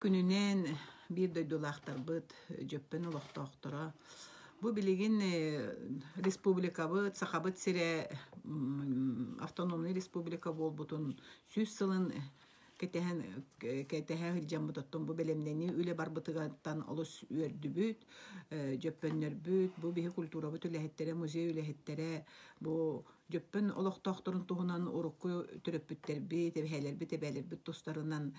Күнүнэн биир дойдулаахтарбыт, Дьөппөн олохтоохторо. Бу билигин республикабыт, Сахабыт сирэ автономнай республика буолбутун 100 сылын кэтэһэн кэтэһэ сылдьаммыт оттон бу бэлэмнэнии үлэ барбытыгартан олус үөрдүбүт, дьөппөннөрбүт, бу биһи культурабыт үлэһиттэрэ, музей үлэһиттэрэ бу Дьөппөн олохтоохторун туһунан урукку төрөппүттэрбит, эбэһээлэрбит, эбээлэрбит тустарынан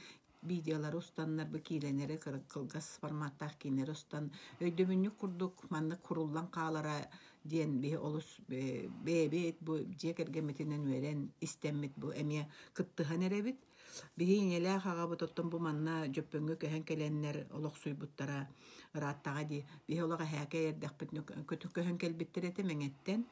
видеолары устаннар, бу киилэнэри кылгас форматтаах киинэлэри устан өйдөбүнньүк курдук маннык куруллан хаалара диэн биһи олус бэйэбит бу дьиэ кэргэммитинэн үөрэн истэммит бу эмиэ кыттыһан эрэбит. Биһи ийэлээх аҕабыт оттон бу манна Дьөппөҥҥө көһөн кэлэннэр олохсуйбуттара ырааттаҕа дии. Биһи олох эһээкэй эрдэхпитинэ көһөн кэлбиттэр этэ Мэҥэттэн.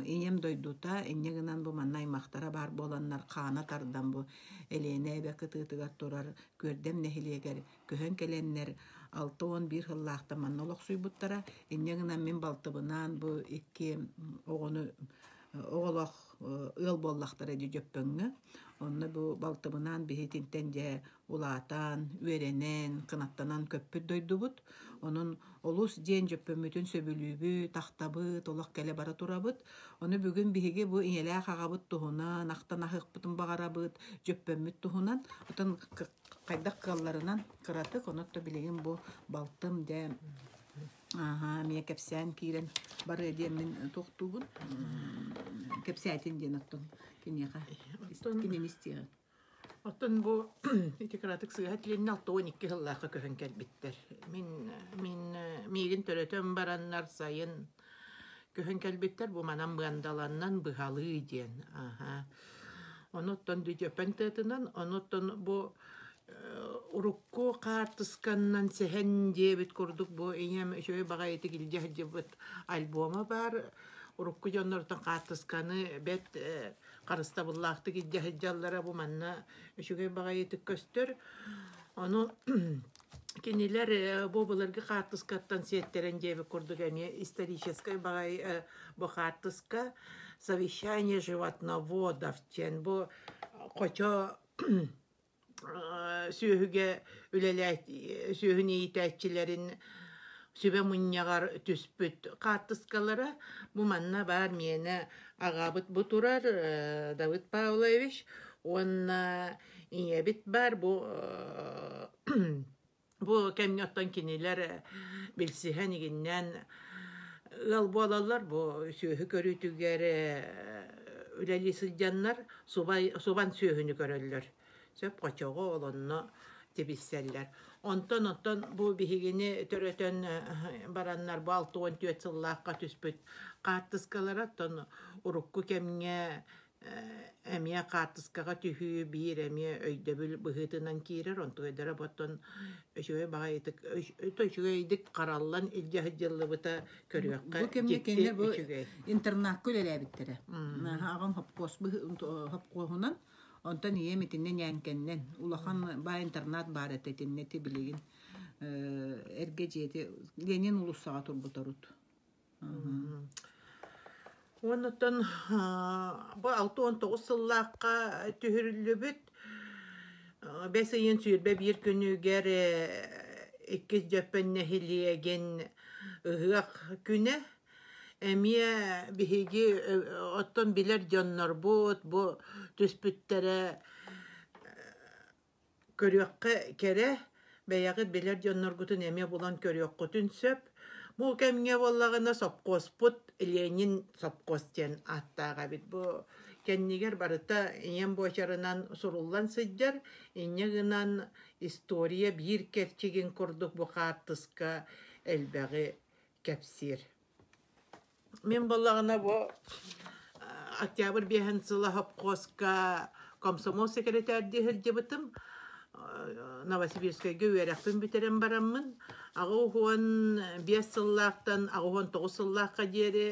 Ийэм дойдута, инньэ гынан бу манна аймахтара баар буоланнар хаана тардан бу Элиэнэ эбэ кытыытыгар турар Күөрдэм нэһилиэгэр көһөн кэлэннэр 61 сыллаахтан манна олохсуйбуттара. Инньэ гынан мин балтыбынаан бу икки оҕону оҕолоох ыал буоллахтара дии Дьөппөҥҥө. Онно бу балтыбынаан биһи итинтэн дьэ улаатан, үөрэнэн, кынаттанан көппүт дойдубут. Онон олус диэн Дьөппөммүтүн сөбүлүүбүт, ахтабыт, олох кэлэ-бара турабыт. Ону бүгүн биһиги бу ийэлээх аҕабыт туһунан ахтан аһыахпытын баҕарабыт, Дьөппөммүт туһунан. Оттон хайдах кыалларынан кыратык, онон билигин бу балтым дьэ Ааһа, эмиэ кэпсээн киирэн барыа диэммин туохтуубун. Кэпсээтин диэн оттон киниэхэ Оттон кинини истиэҕин. оттон бу ити кыратык сыыһа тилиннэ 62 сыллаахха көһөн кэлбиттэр. Мин мин миигин төрөтөн бараннар сайын көһөн кэлбиттэр бу манан быандаланнан быһалыы диэн. Аха. Онуттан Дүдьөпөн тыатынан, онуттан бу Урукку хаартысканнан сэһэн диэбит курдук бу ийэм үчүгэй баҕайытык илдьэ сылдьыбыт альбома баар. Урукку дьоннортон хаартысканы бэрт харыстабыллаахтык илдьэ сылдьаллара бу манна үчүгэй баҕайытык көстөр. Ону кинилэр бу былыргы хаартыскаттан сиэттэрэн диэбит курдук эмиэ историческай баҕайы бу хаартыска «Совещание животноводов» диэн бу хочо сүөһүгэ үлэлээт сүөһүнү иитээччилэрин сүбэ мунньаҕар түспүт хаартыскалара бу манна баар миэнэ аҕабыт бу турар Давыд Павлович уонна ийэбит баар бу Бу кэмҥэ оттон кинилэр билсиһэн игиннээн ыал буолаллар. Бу сүөһү көрүүтүгэр үлэлии сылдьаннар субай, субан сүөһүнү көрөллөр. Сөп хочоҕо ол онно тибиссэллэр. Онтон оттон бу биһигини төрөтөн бараннар бу 64 сыллаахха түспүт хаартыскалара оттон урукку кэмҥэ Эмиэ хаартыскаҕа түһүү биир эмиэ өйдөбүл быһыытынан киирэр, онтугайдара оттон үчүгэй баҕайытык үчүгэйдик хараллан илдьэ сылдьыллыбыта көрүөххэ Бу кэмҥэ дьикти кинилэр бу үчүгэй. интернакка үлэлээбиттэрэ. Аҕам хопкуос хопкуоһунан, онтон ийэм итиннэ ньээҥкэннэн. Улахан баай интернат баар этэ итиннэ ити билигин эргэ дьиэти Ленин уулуссаҕа турбут орут. Уоннаттан бу 69 сыллаахха түһүрүллүбүт бэс ыйын 21 күнүгэр Иккис Дьөппөн нэһилиэгин ыһыах күнэ эмиэ биһиги оттон билэр дьоннорбут бу түспүттэрэ Көрүөххэ кэрэ, бэйэҕит билэр дьонноргутун эмиэ булан көрүөххүтүн сөп. Бу кэмҥэ буоллаҕына сопхуоспут Ленин сопхуос диэн ааттаах эбит. Бу кэннигэр барыта ийэм буочарынан суруллан сылдьар. Инньэ гынан история биир кэрчигин курдук бу хаартыска элбэҕи кэпсиир. Мин буоллаҕына бу октябрь биэһин сыла хопхуоска комсомол сэкирэтээрдии сылдьыбытым. Новосибирскайга үөрэхпин бүтэрэн бараммын 85 сыллаахтан 89 сыллаахха диэри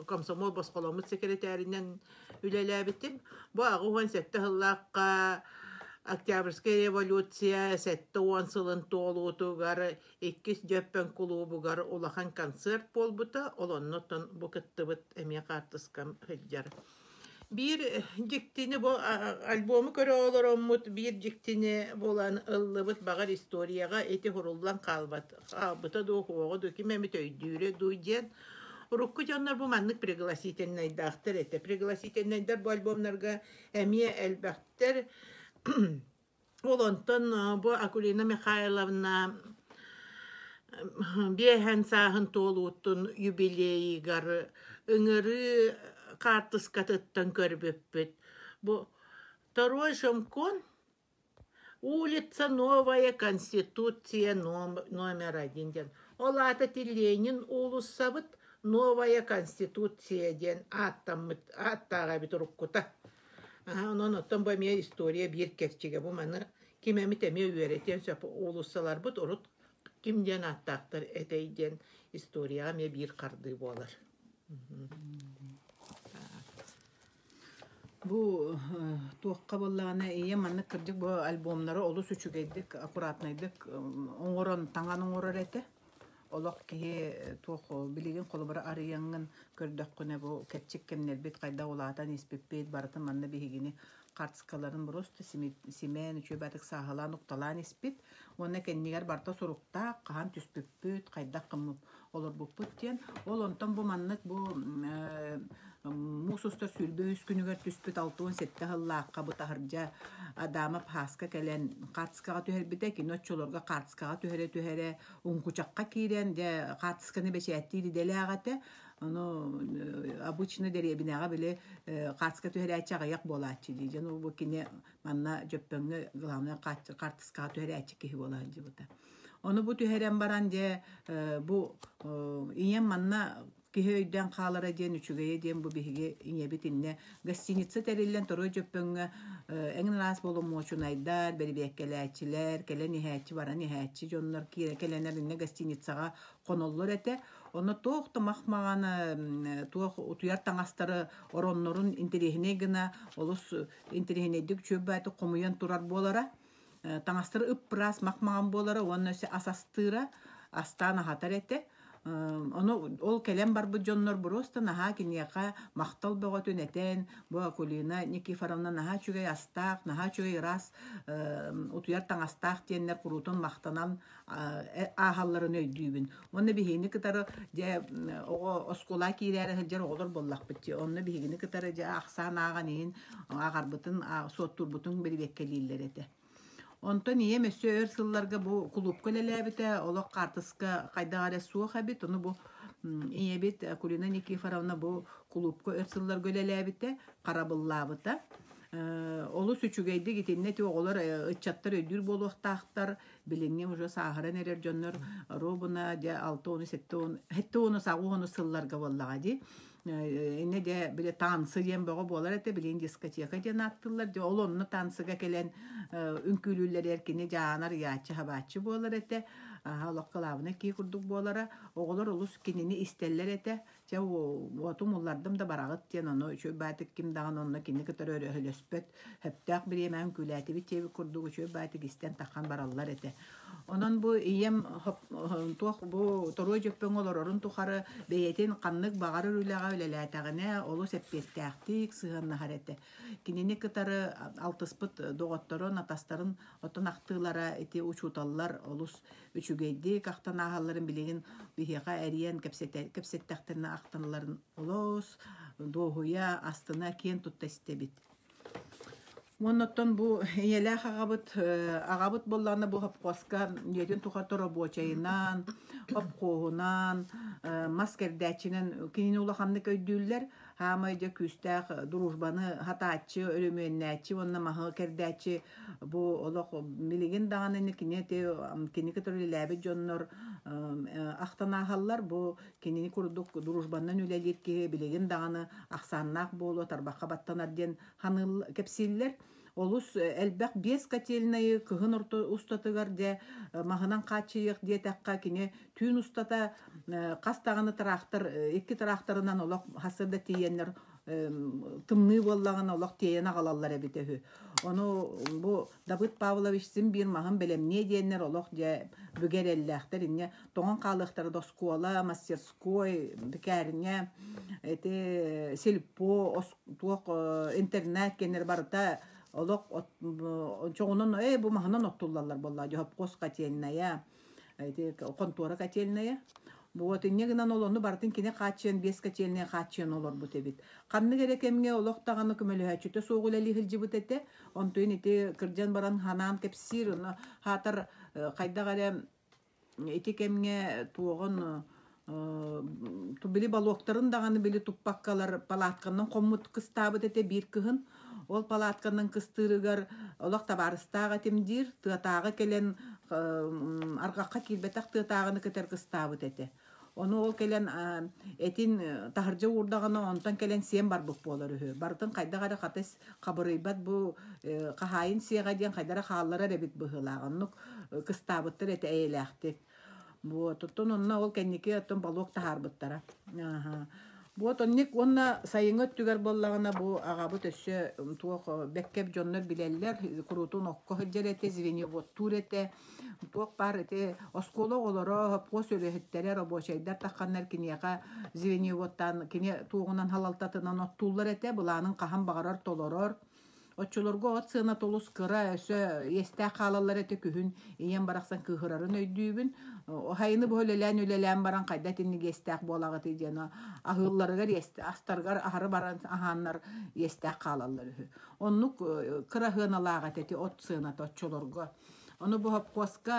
комсомол босхоломмут сэкирэтээринэн үлэлээбитим. Бу 87 сыллаахха Октябрьскай революция 70 сылын туолуутугар Иккис Дьөппөн кулуубугар улахан концерт буолбута, ол оннуттан бу кыттыбыт эмиэ хаартыскам сылдьар. Биир дьиктини бу альбому көрө олороммут биир дьиктини булан ыллыбыт баҕар историяҕа ити суруллан хаалбат хаалбыта дуу суоҕа дуу ким эмит өйдүүрэ дуу диэн урукку дьоннор бу маннык пригласительнайдаахтар этэ пригласительнайдар бу альбомнарга эмиэ элбэхтэр Ол онтон бу Акулина Михайловна биэһэн сааһын туолуутун юбилейыгар ыҥырыы хаартыскатыттан көрбүппүт. Бу Второй Шомкон улица Новая Конституция номер один диэн. Ол аата ити Ленин уулуссабыт Новая Конституция диэн ааттаммыт ааттааҕа эбит уруккута. Онон оттон бу эмиэ история биир кэрчигэ. Бу маны ким эмит эмиэ үөрэтиэн сөп. Уулуссаларбыт урут ким диэн ааттаахтар этэй диэн историяҕа эмиэ биир хардыы буолар. Бу туохха буоллаҕына ийэм маннык кырдьык бу альбомнары олус үчүгэйдик, аккуратнайдык оҥорон, таҥан оҥорор этэ. Олох киһи туох билигин холобура арыйаҥҥын көрдөххүнэ бу кэрчик кэмнэрбит хайдах улаатан испиппит барытын манна биһигини хартыскаларын просто симээн үчүгэй баатык сааһылаан укталаан испит уонна кэннигэр барыта суруктаах хаһан түспүппүт хайдах гыммыт олорбуппут диэн ол онтон бу маннык бу муус устар 23 күнүгэр түспүт 67 сыллаахха бу таһырдьа Адамов Һааска кэлэн хаартыскаҕа түһэрбитэ кини оччолорго хаартыскаҕа түһэрэ-түһэрэ уҥкучахха киирэн дьэ хаартысканы бэчээттиир идэлээх этэ ону обычно дэриэбинэҕэ били хаартыска түһэрээччи аҕыйах буолааччы дии дьон бу кини манна Дьөппөҥҥө главное хаартыскаҕа түһэрээччи киһи буола сылдьыбыта ону бу түһэрэн баран дьэ бу ийэм манна киһи өйдөөн хаалара диэн үчүгэйэ диэн бу биһиги ийэбит иннэ гостиница тэриллэн Торуой Дьөппөҥҥө эҥин араас боломуочунайдар, бэрибиэккэлээччилэр, кэлэн иһээччи, баран иһээччи дьоннор киирэ кэлэнэр иннэ гостиницаҕа хоноллор этэ. Онно туох да мах-маҕан туох утуйар таҥастары ороннорун интэриэһинэй гына олус интэриэһинэйдик үчүгэй хомуйан турар буолара. Таҥастары ып-ыраас мах-маҕан буолара уонна өссө ас астыыра, астаан аһатар этэ. Ону ол кэлэн барбыт дьоннор боруоста наһаа киниэхэ махтал бөҕөтүн этэн, бу Акулина Никифоровна наһаа үчүгэй астаах, наһаа үчүгэй ыраас утуйар таҥастаах диэннэр куруутун махтанан ааһалларын өйдүүбүн. Уонна биһигини кытары дьэ оҕо оскуола киирээри сылдьар оҕолор буоллахпыт дии. Онно биһигини кытары дьэ ахсаан ааҕан иһин ааҕарбытын, суоттуурбутун бирибиэккэлииллэр этэ. Онтон ийэм өссө өр сылларга бу кулуупка үлэлээбитэ, олох хаартыска хайдах эрэ суох эбит. Ону бу ийэбит Акулина Никифоровна бу кулуупка өр сылларга үлэлээбитэ, харабыллаабыта. Олус үчүгэйдик итиннэ ити оҕолор ыччаттар өйдүүр буолуохтаахтар. Билиҥҥи уже сааһыран эрэр дьоннор робуна дьэ 6 7 7 8 сылларга буоллаҕа дии. Иннэ дьэ били танцы диэн бөҕө буолар этэ, билигин дискотека диэн ааттыыллар. Дьэ ол онно танцыга кэлэн үҥкүүлүүллэригэр кини дьаанар ыйааччы хабааччы буолар этэ. Аха олох кылаабынай киһи курдук буолара. Оҕолор олус кинини истэллэр этэ. Чэ уотум уллардым да бараҕыт диэн ону үчүгэй баатык ким даҕаны онно кини кытары өрөһөлөспөт сөптөөх бириэмэҕэ үҥкүүлээтибит диэбит курдук үчүгэй баатык истэн таххан бараллар этэ. Онон бу ийэм туох бу Торуой Дьөппөҥҥө олорорун тухары бэйэтин ханнык баҕарар үлэҕэ үлэлээтэҕинэ олус эппиэттээхтик сыһыаннаһар этэ. Кинини кытары алтыспыт доҕотторун, атастарын оттон ахтыылара ити учууталлар олус үчүгэйдик ахтан ааһалларын билигин биһиэхэ эрийэн кэпсэттэхтэринэ ахталларын олус дуоһуйа, астына, киэн тутта истэбит. Уонна оттон бу ийэлээх аҕабыт аҕабыт буоллаҕына бу хопхуоска дьиэтин тухары рабочайынан, хопхуоһунан, мас кэрдээччинэн кинини улаханнык өйдүүллэр. Хаамай дьэ күүстээх дружбаны хатааччы, өрөмүөннээччи уонна маһы кэрдээччи бу олох билигин даҕаны кини кини кытары үлэлээбит дьоннор ахтан ааһаллар. Бу кинини курдук дружбаннан үлэлиир киһи билигин даҕаны ахсааннаах буолуо тарбахха баттанар диэн ханыыл кэпсииллэр. Олус элбэх биэс котельнайы кыһын орто устатыгар дьэ маһынан хааччыйыах диэтэххэ кини түүн устата хас даҕаны тыраахтар икки тыраахтарынан олох хасырда тиийэннэр Тымныы буоллаҕына олох тиэйэн аҕалаллар эбитэ үһү. Ону бу Давыд Павлович син биир маһын бэлэмниэ диэннэр олох дьэ бүгэ эрэллээхтэр инньэ тоҥон хаалыахтара да оскуола, мастерской, бэкээринэ, ити сельпо, туох интернет кэннэр барыта олох чоҕунан ээ бу маһынан оттуллаллар буоллаа дьоһопкос котельная ити хонтуора котельная. Вот инньэ гынан ол ону барытын кини хааччыйан биэс котельная хааччыйан олорбут эбит. Ханнык эрэ кэмҥэ олох даҕаны көмөлөһөөччүтэ суох үлэлии сылдьыбыт этэ. Онтуйун ити кырдьан баран ханаан кэпсиир, ону хаатар хайдах эрэ ити кэмҥэ туоҕун били балоктарын даҕаны били туппаккалар палатканан хоммут кыстаабыт этэ биир кыһын. Ол палатканан кыстыырыгар олох табаарыстаах этим диир, тыатааҕы кэлэн арҕахха киирбэтэх тыатааҕыны кытары кыстаабыт этэ. Ону ол кэлэн этин таһырдьа уурдаҕына онтон кэлэн сиэн барбыт буолар үһү. Барытын хайдах эрэ хатыс хабырыйбат бу хаһаайын сиэҕэ диэн хайдах эрэ хаалларар эбит быһыылаах. Оннук кыстаабыттар этэ эйэлээхтик. Вот, оттон онно ол кэнники оттон балок таһаарбыттара. Аха. Вот онник уонна сайыҥҥы өттүгэр буоллаҕына бу аҕабыт өссө туох бэккэп дьоннор билэллэр, куруутун окко сылдьар этэ, звеньеводтуур этэ. Туох баар ити оскуола оҕолоро, хопхуос үлэһиттэрэ, рабочайдар тахханнар киниэхэ звеньеводтаан кини туоҕунан халалтатынан оттууллар этэ, былаанын хаһан баҕарар толорор. Оччолорго от сыаната олус кыра, өссө иэстээх хаалаллар этэ күһүн ийэм барахсан кыыһырарын өйдүүбүн. Хайыны бу үлэлээн-үлэлээн баран хайда итинник иэстээх буолаҕытый диэн аһыылларыгар астарыгар аһары баран аһааннар иэстээх хаалаллар үһү. Оннук кыра сыаналаах этэ ити от сыаната оччолорго. Ону бу хопкуоска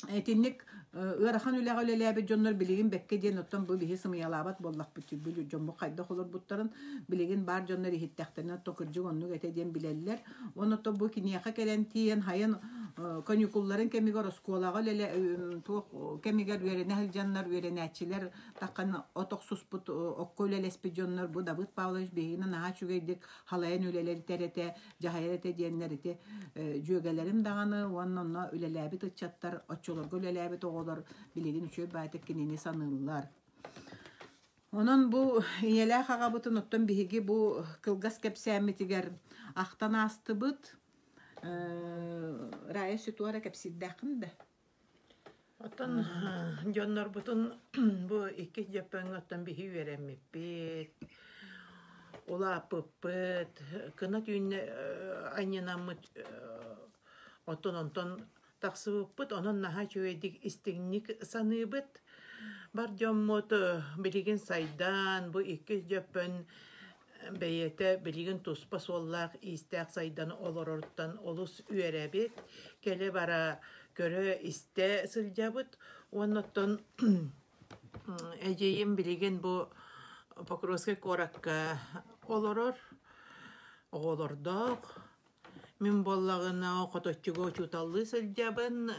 Итинник ыарахан үлэҕэ үлэлээбит дьоннор билигин бэккэ диэн оттон бу биһи сымыйалаабат буоллахпыт били дьоммут хайдах олорбуттарын билигин баар дьоннор иһиттэхтэринэ то кырдьык оннук этэ диэн билэллэр. Уонна то бу киниэхэ кэлэн тиийэн хайан каникулларын кэмигэр оскуолаҕа үлэлэ туох кэмигэр үөрэнэ сылдьаннар үөрэнээччилэр таххан от охсуспут окко үлэлэспит дьоннор бу Давыд Павлович биһигини наһаа үчүгэйдик халайан үлэлэтэр этэ дьаһайар этэ диэннэр ити дьүөгэлэрим даҕаны уонна онно үлэлээбит ыччаттар, оччолорго үлэлээбит оҕолор билигин үчүгэй баайтык кинини саныыллар. Онон бу ийэлээх аҕабытын оттон биһиги бу кылгас кэпсээммитигэр ахтан аастыбыт. Рая Ситуара кэпсиирдээххин да? Оттон дьоннорбутун бу иккис дьөппөҥҥө оттон биһи үөрэммиппит, улааппыппыт, кынат үүннэ анньынаммыт оттон онтон тахсыбыппыт, онон наһаа үчүгэйдик истиҥник саныыбыт. Бар дьоммут билигин сайдан, бу иккис дьөппөн бэйэтэ билигин туспа суоллаах-иистээх сайдан олороруттан олус үөрэбит, кэлэ-бара көрө-истэ сылдьабыт. Уонна оттон эдьиийим билигин бу Покровскай куоракка олорор, оҕолордоох. Мин буоллаҕына хоточчуга учууталлыы сылдьабын,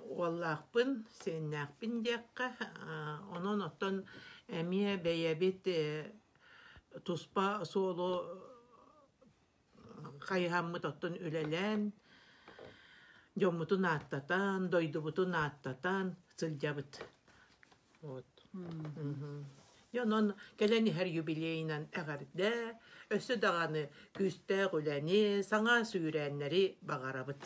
уоллаахпын, сиэннээхпин диэххэ. Онон оттон эмиэ бэйэбит туспа суолу хайыһаммыт оттон үлэлээн, дьоммутун ааттатан, дойдубутун ааттатан сылдьабыт. Вот. Дьэ, онон кэлэн иһэр юбилейынан эҕэрдэ, өссө даҕаны күүстээх үлэни, саҥа сүүрээннэри баҕарабыт.